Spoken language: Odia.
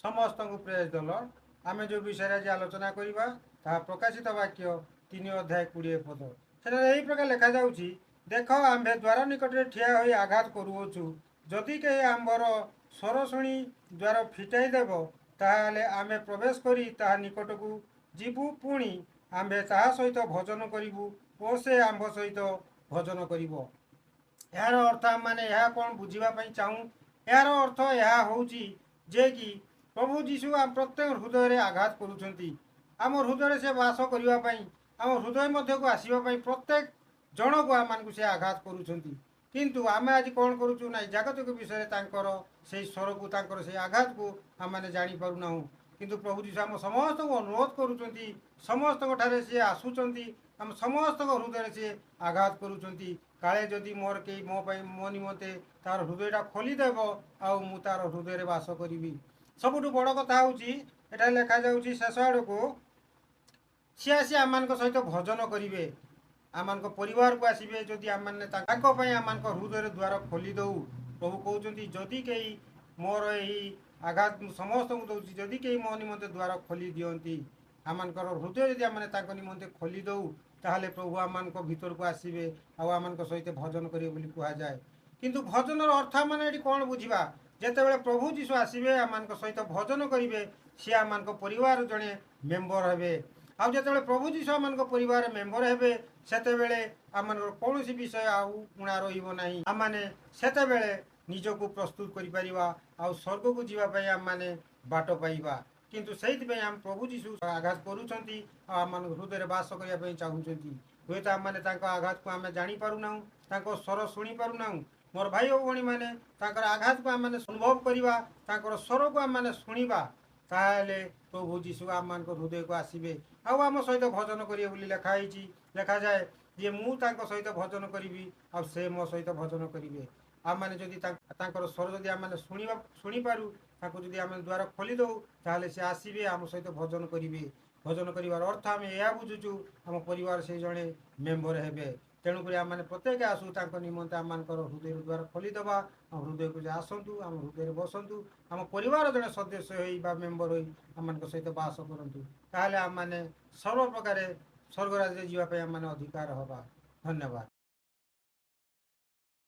ସମସ୍ତଙ୍କୁ ପ୍ରେଜ୍ ଦ ଲର୍ଡ। ଆମେ ଯେଉଁ ବିଷୟରେ ଆଜି ଆଲୋଚନା କରିବା, ତାହା ପ୍ରକାଶିତ ବାକ୍ୟ 3 ଅଧ୍ୟାୟ 20 ପଦ। ସେଠାରେ ଏହି ପ୍ରକାର ଲେଖାଯାଉଛି, "ଦେଖ, ଆମ୍ଭେ ଦ୍ୱାର ନିକଟରେ ଠିଆ ହୋଇ ଆଘାତ କରୁଅଛୁ। ଯଦି କେହି ଆମ୍ଭର ସ୍ୱର ଶୁଣି ଦ୍ୱାର ଫିଟାଇ ଦେବ, ତାହେଲେ ଆମେ ପ୍ରବେଶ କରି ତାହା ନିକଟକୁ ଯିବୁ। ପୁଣି ଆମ୍ଭେ ତାହା ସହିତ ଭୋଜନ କରିବୁ ଓ ସେ ଆମ୍ଭ ସହିତ ଭୋଜନ କରିବ।" ଏହାର ଅର୍ଥ ଆମମାନେ ଏହା କ'ଣ ବୁଝିବା ପାଇଁ ଚାହୁଁ? ଏହାର ଅର୍ଥ ଏହା ହେଉଛି ଯେ କି ପ୍ରଭୁ ଯୀଶୁ ଆମ ପ୍ରତ୍ୟେକ ହୃଦୟରେ ଆଘାତ କରୁଛନ୍ତି। ଆମ ହୃଦୟରେ ସେ ବାସ କରିବା ପାଇଁ, ଆମ ହୃଦୟ ମଧ୍ୟକୁ ଆସିବା ପାଇଁ ପ୍ରତ୍ୟେକ ଜଣକୁ ଆମମାନଙ୍କୁ ସେ ଆଘାତ କରୁଛନ୍ତି। କିନ୍ତୁ ଆମେ ଆଜି କ'ଣ କରୁଛୁ ନା, ଜାଗତିକ ବିଷୟରେ ତାଙ୍କର ସେଇ ସ୍ୱରକୁ, ତାଙ୍କର ସେଇ ଆଘାତକୁ ଆମମାନେ ଜାଣିପାରୁନାହୁଁ। କିନ୍ତୁ ପ୍ରଭୁ ଯୀଶୁ ଆମ ସମସ୍ତଙ୍କୁ ଅନୁରୋଧ କରୁଛନ୍ତି। ସମସ୍ତଙ୍କ ଠାରେ ସିଏ ଆସୁଛନ୍ତି। ଆମ ସମସ୍ତଙ୍କ ହୃଦୟରେ ସିଏ ଆଘାତ କରୁଛନ୍ତି। କାଳେ ଯଦି ମୋର କେହି ମୋ ପାଇଁ, ମୋ ନିମନ୍ତେ ତାର ହୃଦୟଟା ଖୋଲିଦେବ ଆଉ ମୁଁ ତାର ହୃଦୟରେ ବାସ କରିବି। ସବୁଠୁ ବଡ଼ କଥା ହେଉଛି, ଏଠାରେ ଲେଖାଯାଉଛି ଶେଷ ଆଡ଼କୁ, ସିଏ ଆସି ଆମମାନଙ୍କ ସହିତ ଭୋଜନ କରିବେ, ଆମମାନଙ୍କ ପରିବାରକୁ ଆସିବେ, ଯଦି ଆମମାନେ ତାଙ୍କ ପାଇଁ ଆମମାନଙ୍କ ହୃଦୟରେ ଦ୍ୱାର ଖୋଲି ଦେଉ। ପ୍ରଭୁ କହୁଛନ୍ତି, ଯଦି କେହି ମୋର ଏହି ଆଘାତ ମୁଁ ସମସ୍ତଙ୍କୁ ଦେଉଛି, ଯଦି କେହି ମୋ ନିମନ୍ତେ ଦ୍ୱାର ଖୋଲି ଦିଅନ୍ତି, ଆମମାନଙ୍କର ହୃଦୟ ଯଦି ଆମେ ତାଙ୍କ ନିମନ୍ତେ ଖୋଲି ଦେଉ, ତାହେଲେ ପ୍ରଭୁ ଆମମାନଙ୍କ ଭିତରକୁ ଆସିବେ ଆଉ ଆମମାନଙ୍କ ସହିତ ଭୋଜନ କରିବେ ବୋଲି କୁହାଯାଏ। କିନ୍ତୁ ଭୋଜନର ଅର୍ଥ ଆମେ ଏଠି କ'ଣ ବୁଝିବା? ଯେତେବେଳେ ପ୍ରଭୁ ଯୀଶୁ ଆସିବେ, ଆମମାନଙ୍କ ସହିତ ଭୋଜନ କରିବେ, ସିଏ ଆମମାନଙ୍କ ପରିବାର ଜଣେ ମେମ୍ବର ହେବେ। ଆଉ ଯେତେବେଳେ ପ୍ରଭୁ ଯୀଶୁ ଆମମାନଙ୍କ ପରିବାର ମେମ୍ବର ହେବେ, ସେତେବେଳେ ଆମମାନଙ୍କର କୌଣସି ବିଷୟ ଆଉ ଊଣା ରହିବ ନାହିଁ। ଆମମାନେ ସେତେବେଳେ ନିଜକୁ ପ୍ରସ୍ତୁତ କରିପାରିବା ଆଉ ସ୍ୱର୍ଗକୁ ଯିବା ପାଇଁ ଆମମାନେ ବାଟ ପାଇବା। କିନ୍ତୁ ସେଇଥିପାଇଁ ଆମ ପ୍ରଭୁ ଯୀଶୁ ଆଘାତ କରୁଛନ୍ତି ଆଉ ଆମମାନଙ୍କ ହୃଦୟରେ ବାସ କରିବା ପାଇଁ ଚାହୁଁଛନ୍ତି। ହୁଏତ ଆମମାନେ ତାଙ୍କ ଆଘାତକୁ ଆମେ ଜାଣିପାରୁନାହୁଁ, ତାଙ୍କ ସ୍ୱର ଶୁଣିପାରୁନାହୁଁ। ମୋର ଭାଇ ଓ ଭଉଣୀମାନେ, ତାଙ୍କର ଆଘାତକୁ ଆମମାନେ ଅନୁଭବ କରିବା, ତାଙ୍କର ସ୍ୱରକୁ ଆମମାନେ ଶୁଣିବା, ତାହେଲେ ପ୍ରଭୁ ଯୀଶୁ ଆମମାନଙ୍କ ହୃଦୟକୁ ଆସିବେ ଆଉ ଆମ ସହିତ ଭୋଜନ କରିବେ ବୋଲି ଲେଖା ହେଇଛି। ଲେଖାଯାଏ ଯେ ମୁଁ ତାଙ୍କ ସହିତ ଭୋଜନ କରିବି ଆଉ ସେ ମୋ ସହିତ ଭୋଜନ କରିବେ। ଆମମାନେ ଯଦି ତାଙ୍କର ସ୍ୱର ଯଦି ଆମମାନେ ଶୁଣିପାରୁ, ତାଙ୍କୁ ଯଦି ଆମେ ଦ୍ୱାର ଖୋଲି ଦେଉ, ତାହେଲେ ସେ ଆସିବେ, ଆମ ସହିତ ଭୋଜନ କରିବେ। ଭୋଜନ କରିବାର ଅର୍ଥ ଆମେ ଏହା ବୁଝୁଛୁ, ଆମ ପରିବାର ସେ ଜଣେ ମେମ୍ବର ହେବେ। ତେଣୁକରି ଆମମାନେ ପ୍ରତ୍ୟେକ ଆସୁ, ତାଙ୍କ ନିମନ୍ତେ ଆମମାନଙ୍କର ହୃଦୟର ଦ୍ୱାର ଖୋଲିଦେବା। ଆମ ହୃଦୟକୁ ଯେ ଆସନ୍ତୁ, ଆମ ହୃଦୟରେ ବସନ୍ତୁ, ଆମ ପରିବାର ଜଣେ ସଦସ୍ୟ ହୋଇ ବା ମେମ୍ବର ହୋଇ ଆମମାନଙ୍କ ସହିତ ବାସ କରନ୍ତୁ। ତାହେଲେ ଆମମାନେ ସର୍ବପ୍ରକାରେ ସ୍ୱର୍ଗ ରାଜ୍ୟରେ ଯିବା ପାଇଁ ଆମମାନେ ଅଧିକାର ହେବା। ଧନ୍ୟବାଦ।